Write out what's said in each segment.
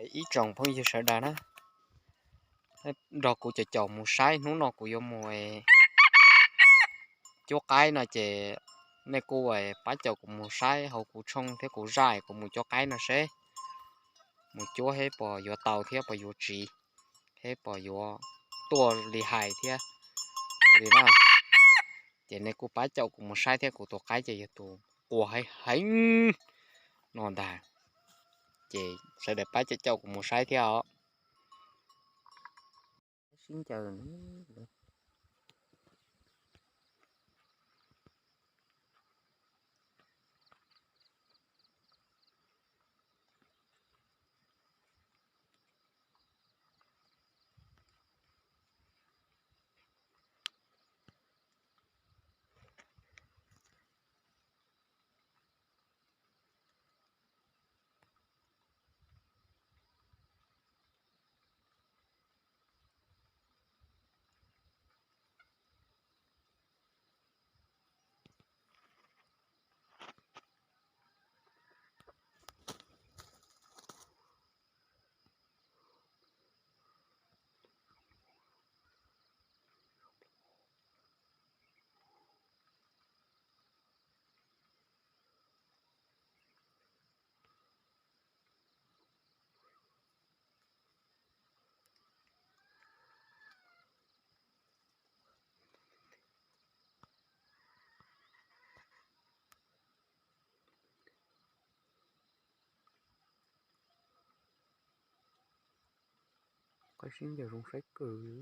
Ib tsoom phooj ywg sawv daws na, nrog kuv caum caum mus saib, hnub no kuv yuav mus cuab qaib no ces nej kuj pab caum kuv mus saib hauv kuv tshooj thiab kuv zaj kuv mus cuab qaib no seb mus cuab thiab puas yuav tau thiab puas yuav tsiv thiab puas yuav tuaj li hais thiab li na. Ces nej kuj pab caum kuv mus saib thiab, kuv tus qaib ces yog tus quas heev heev no ntag. Ces sawv daws pab caum caum kuv mus saib thiab os. Sib ncaws. Qaib sib ncaws zoo saib kawg li.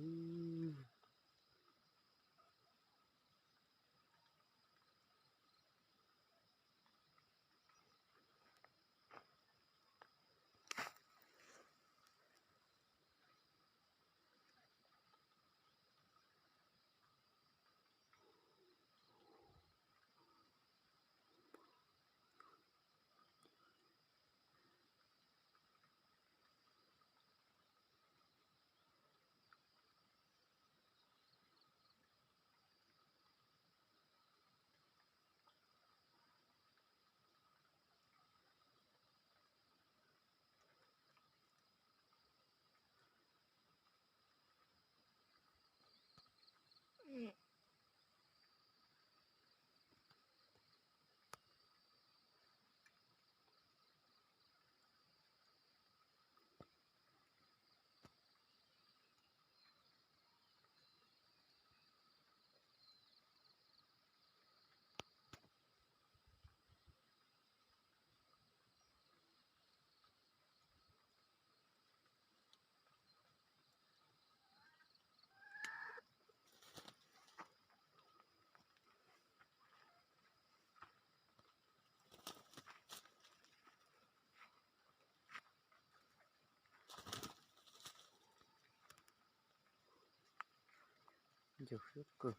Ncaws siab kawg.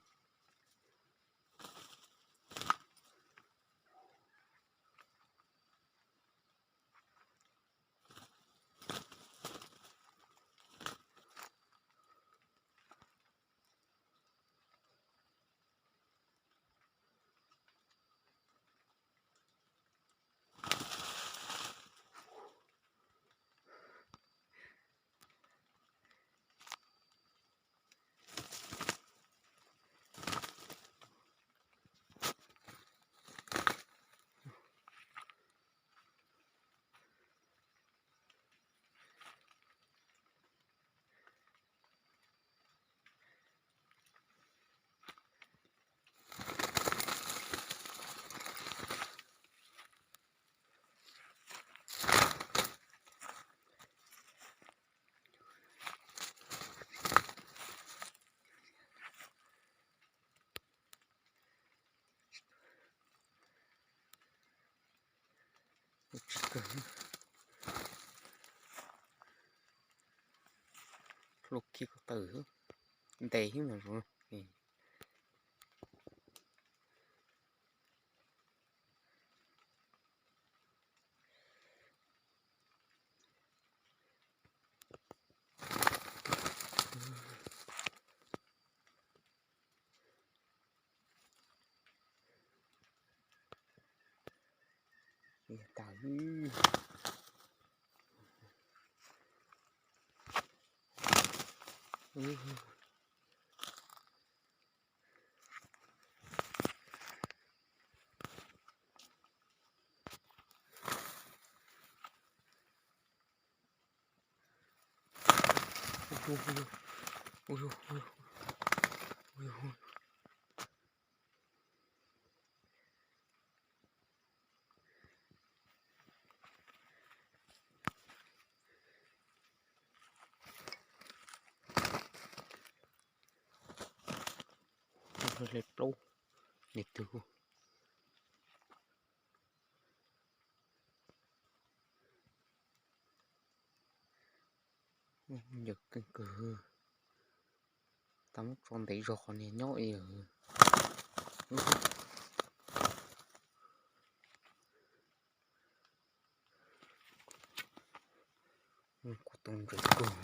Hlo kiag ko taw, ntes xwb mas. Yog tas. Hle plaub, niag twg. Ncawg kawg, tab muab tso ntev zog qhov niag nyob i. Kuv tau ntses kawg,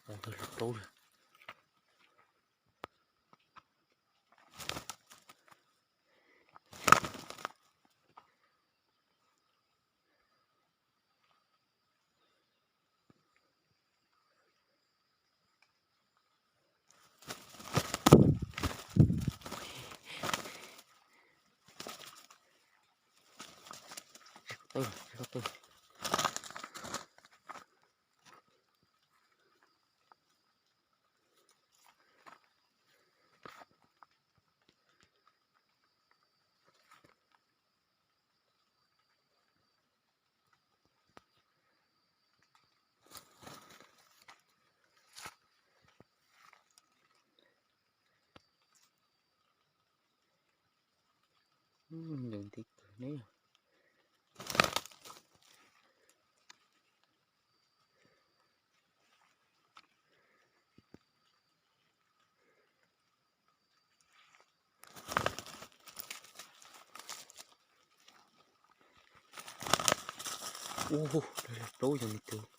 hle plaub li. Ntawd nti kawg ne. Ub, plaub yog nws tus.